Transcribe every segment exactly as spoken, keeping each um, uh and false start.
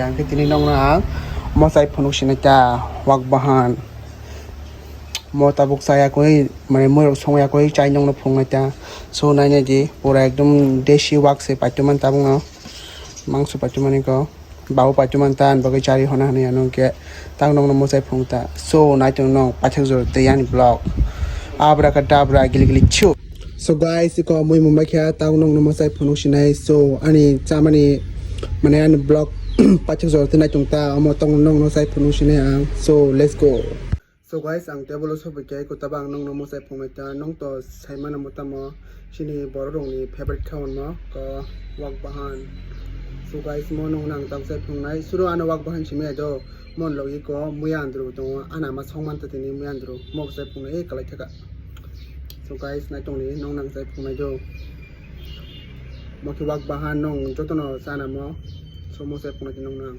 Ang khe tini nokno ang mochai phunuk sinai ta, wak bahan. Mo tabuk chaya koi, mane muirok songya koi chai nokno phunuknai ta. So nainai di, pura ekdom desi wak se paitoma tabukno. Mangso paitoma ni ko. Babu paitoma ta, ani bagwi chari hona hwnwi ano hwnkhe tak nokno mochai phunuk ta. So naitung nok paithak jora tei ani vlog. Abra ka dabra gili gili chu. So guys, iko mui mumbai khe tang nokno mochai phunuk sinai. So ani chamani mane ani vlog paithak jora tei naitung ta, omo tang nokno chai phunuk sinai ang. So let's go. So guys, ang table o sobai khe iko tabang nokno mochai phunuknai ta, nong to saimano mo tamo chini borok rokni favorite khe hwnmo ko wak bahan. So guys, mo nokno ang tang chai phunuknai, suro ano wak bahan simi do. Mon logi ko muya andru tongo, ana ma song man ta tini muya andru mo chai phunuknai e kalai thaka. So guys, nai tongni nong nang chai phunuknai do. Mo khe wak bahan nong jotono chana mo. So mo chai phunuknai nong nang.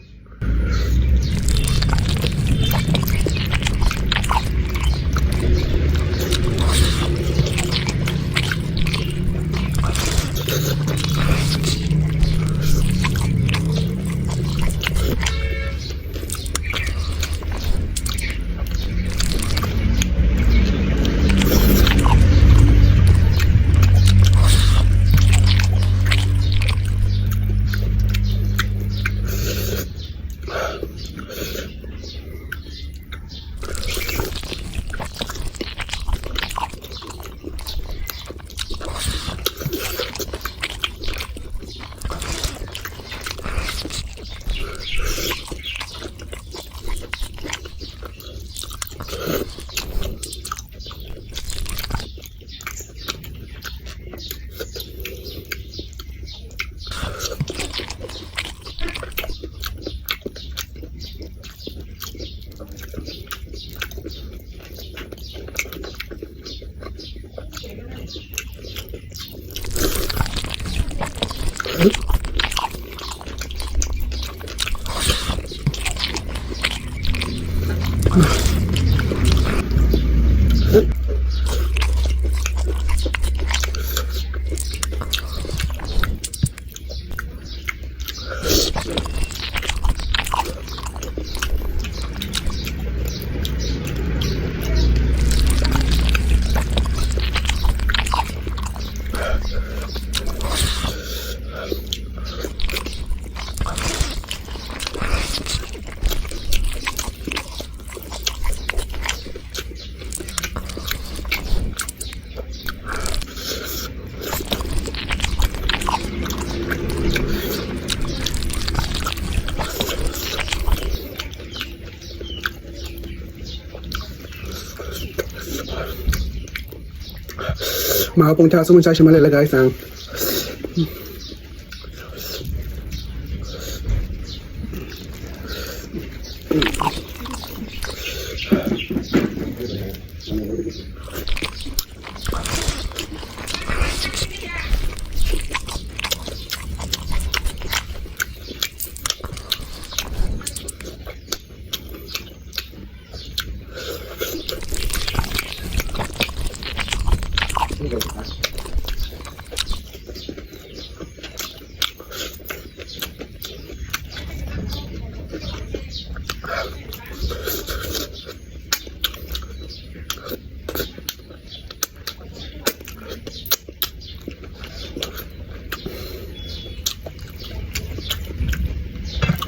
Ma pung tha sung cha shima le guys ang.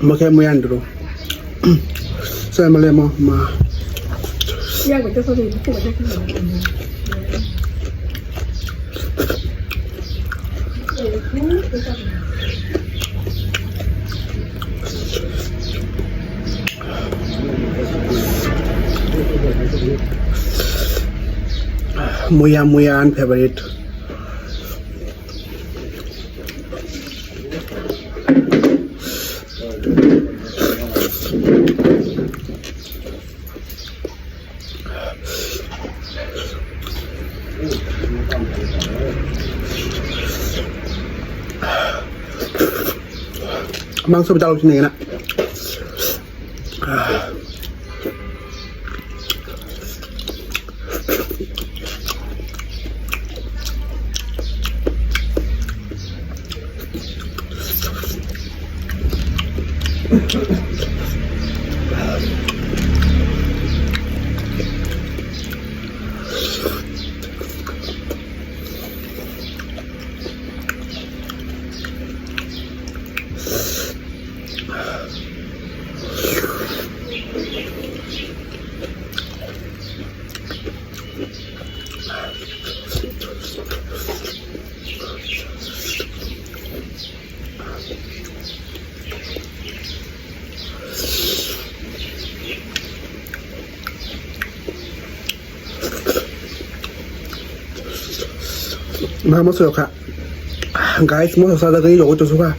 Mo khe muya andro. Sai male mo ma. Muya, muya, an favorite. Mangso bwtalo sini na. Ma moso kha. Guys, moso sa dagri logo to suka.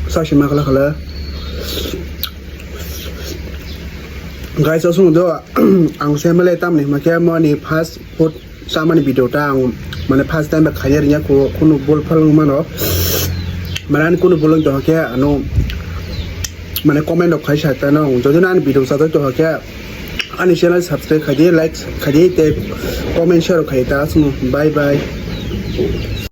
Sashi makla khala. Guys, asung do ang semale tamni makya mani fast food samani video ta ang mane first time ba khaya rinya ko kunu bol phalung mano. Mane ani kunu bolong to hakya ano mane comment of khai sa ta no. Jodi na ani video sa to hakya ani channel subscribe khai di, like khai di, te comment share khai ta asung. Bye bye.